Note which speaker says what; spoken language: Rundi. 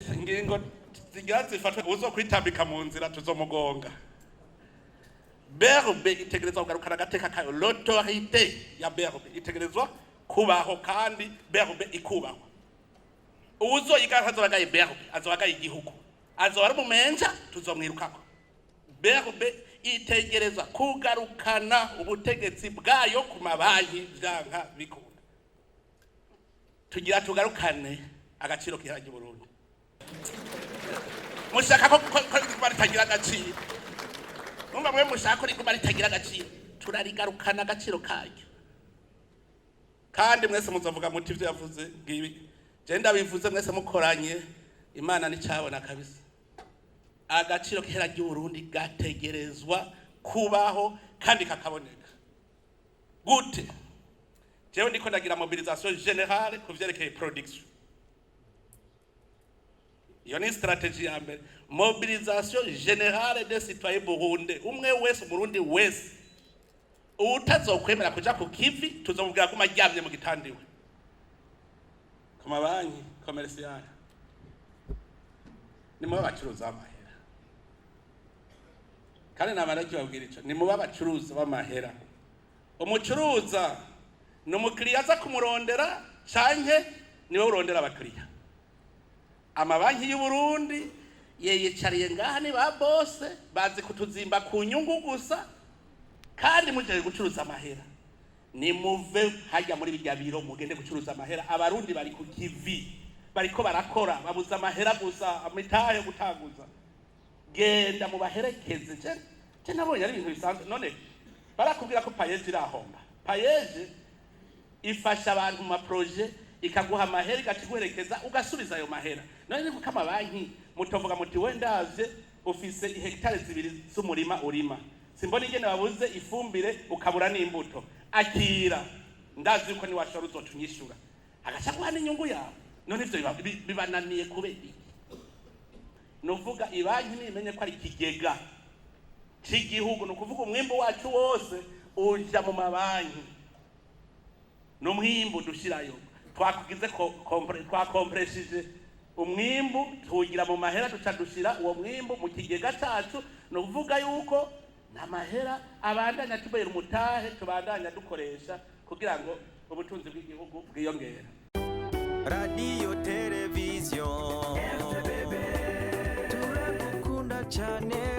Speaker 1: Ingingo zigira zifatwe, uzokwitambika mu nzira tuzomugonga. BRB itegerezwa kugarukana agateka kayo. L'autorité ya BRB itegerezwa kubaho kandi BRB ikubahwa. Uwuzoyiga azoba agaye BRB, azoba agaye igihugu, azoba ari umumenja, tuzomwirukako. BRB itegerezwa kugarukana ubutegetsi bwayo ku mabanki, vyanka bikunda. Tugira tugarukane agaciro k'ihera ry'Uburundi. Mushaka ko riguma ritagira agaciro? Numva mwe mushaka ko riguma ritagira agaciro. Turarigarukana agaciro karyo, kandi mwese muzovuga muti ivyo yavuze ngibi. Je ndabivuze mwese mukoranye, Imana nicabona kabisa. Agaciro k'ihera ry'Uburundi gategerezwa kubaho kandi kakaboneka. Gute? Jewe ndiko ndagira mobilisation générale ku vyerekeye production. Iyo ni stratégie ya mbere: mobilisation générale des citoyens burundais. Umwe wese, Umurundi wese utazokwemera kuja ku kivi, tuzomubwira guma aryamye mu gitanda iwe. Ku mabanki commerciales, nimuba abacuruzi b'amahera. Kandi namara kibabwira ico, nimuba abacuruzi b'amahera. Umucuruza ni umukiriya aza kumurondera canke niwe urondera abakiriya? Amabanki y'u Burundi yeyicariye ngaha, ni ba bose bazi kutuzimba ku nyungu gusa. Kandi mugiye gucuruza amahera, nimuve hajya muri birya biro, mugende gucuruza amahera. Abarundi bari ku kivi, bariko barakora, babuze amahera gusa, amitahe yo gutanguza. Genda mubaherekeze. Je nabonye ari ibintu bisanzwe. None barakubwira ko PAEEJ irahomba? PAEEJ ifasha abantu mu ma projets, ikaguha amahera, igaciguherekeza, ugasubiza ayo mahera. None ni kuko amabanki mutovuga muti: "We ndavye ufise ihegitari 2 z'umurima urima, simbona ingene wabuze ifumbire ukabura n'imbuto, akira, ndazi yuko niwashora uzoca unyishura," agaca guha n'inyungu yawe. None ivyo bibananiye kubera iki? Nuvuga ibanki nimenye ko ari ikigega c'igihugu. Ni ukuvuga umwimbu wacu wose uja mu mabanki, ni umwimbu dushirayo. Twakugize twakompresije umwimbu, tuwugira mu mahera, duca dushira uwo mwimbu mu kigega cacu. Ni ukuvuga yuko n'amahera abandanya tubera umutahe, tubandanya dukoresha kugira ngo ubutunzi bw'igihugu bwiyongere.
Speaker 2: Radiyo, televiziyo, turagukunda cyane.